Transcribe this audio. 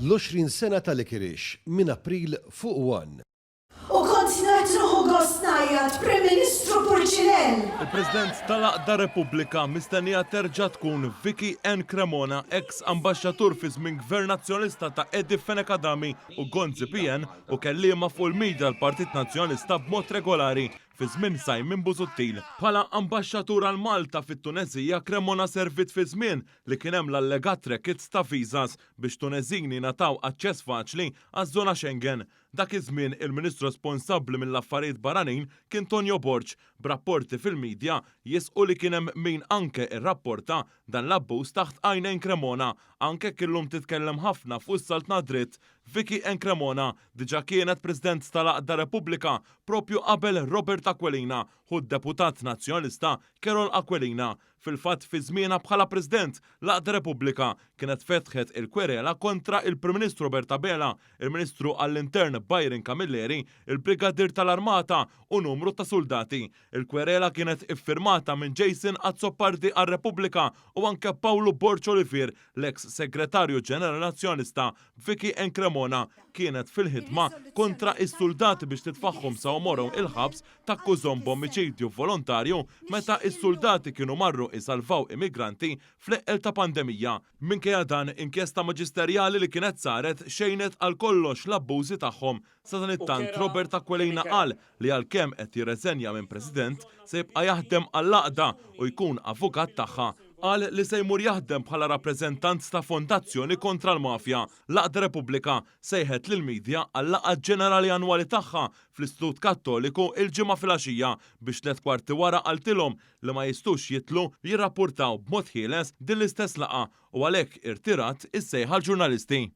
L-20 sena ta' Licorice minn April fuq one. U kont qed nieħu gost ngħajjat, Prim Ministru Purċinell! Il-President tal-Għaqda Repubblika mistennija terġa' tkun Vicky Ann Cremona, eks Ambaxxatur fi żmien Gvern Nazzjonalista ta' Eddie Fenech Adami u Gonzi PN u kelliema fuq il-media tal-Partit Nazzjonalista b'mod regolari fi żmien Simon Busuttil. Bħala Ambaxxatur għal Malta fit-Tuneżija, Cremona serviet fi żmien li kien hemm l-allegat rackets ta' visas biex Tuneżini jingħataw aċċess faċli għaż-żona Schengen. Dak iż-żmien il-Ministru responsabbli mill-Affarijiet Barranin kien Tonio Borg, b'rapporti fil-media jisqu li kien hemm min anke rrapporta dan l-abbuż taħt għajnejn Cremona, anke jekk illum titkellem ħafna fuq is-saltna dritt. Vicky Ann Cremona diġà kienet President tal-Għaqda Repubblika proprju qabel Robert Aquilina, ħu d-Deputat Nazzjonalista Karol Aquilina. Fil-fatt fi żmienha bħala President, l-Għaqda Repubblika kienet fetħet il-kwerela kontra il-Prim Ministru Robert Abela, il-Ministru għall-Intern Byron Camilleri, il-Brigadier tal-Armata u numru ta' suldati. Il-kwerela kienet iffirmata minn Jason Azzopardi għal Repubblika u anke Pawlu Borg Olivier, l-eks Segretarju Ġenerali Nazzjonalista Vicky Ann Cremona kienet fil-ħidma kontra s-suldati biex titfagħhom sa għomorhom il-ħabs takkużhom b'omiċidju volontarju meta s-suldati kienu marru jsalvaw immigranti fl-eqqel ta' pandemija. Minkejja dan, inkjesta maġisterjali li kienet saret xejnet għal kollox l-abbużi tagħhom. Sadanittant, Robert Aquilina qal li għalkemm qed jirreżenja minn President, se jibqa' jaħdem għall-għaqda u jkun avukat tagħha. Qal li se jmur jaħdem bħala rappreżentant ta' fondazzjoni kontra l-mafja. L-Għaqda Repubblika sejħet lill-media għal-laqgħa ġenerali annwali tagħha fl-Istitut Kattoliku il-Ġimgħa filgħaxija biex tlett kwarti wara qaltilhom li ma jistgħux jidħlu jirrappurtaw b'mod ħieles din l-istess laqgħa u għalhekk irtirat is-sejħa għall-ġurnalisti.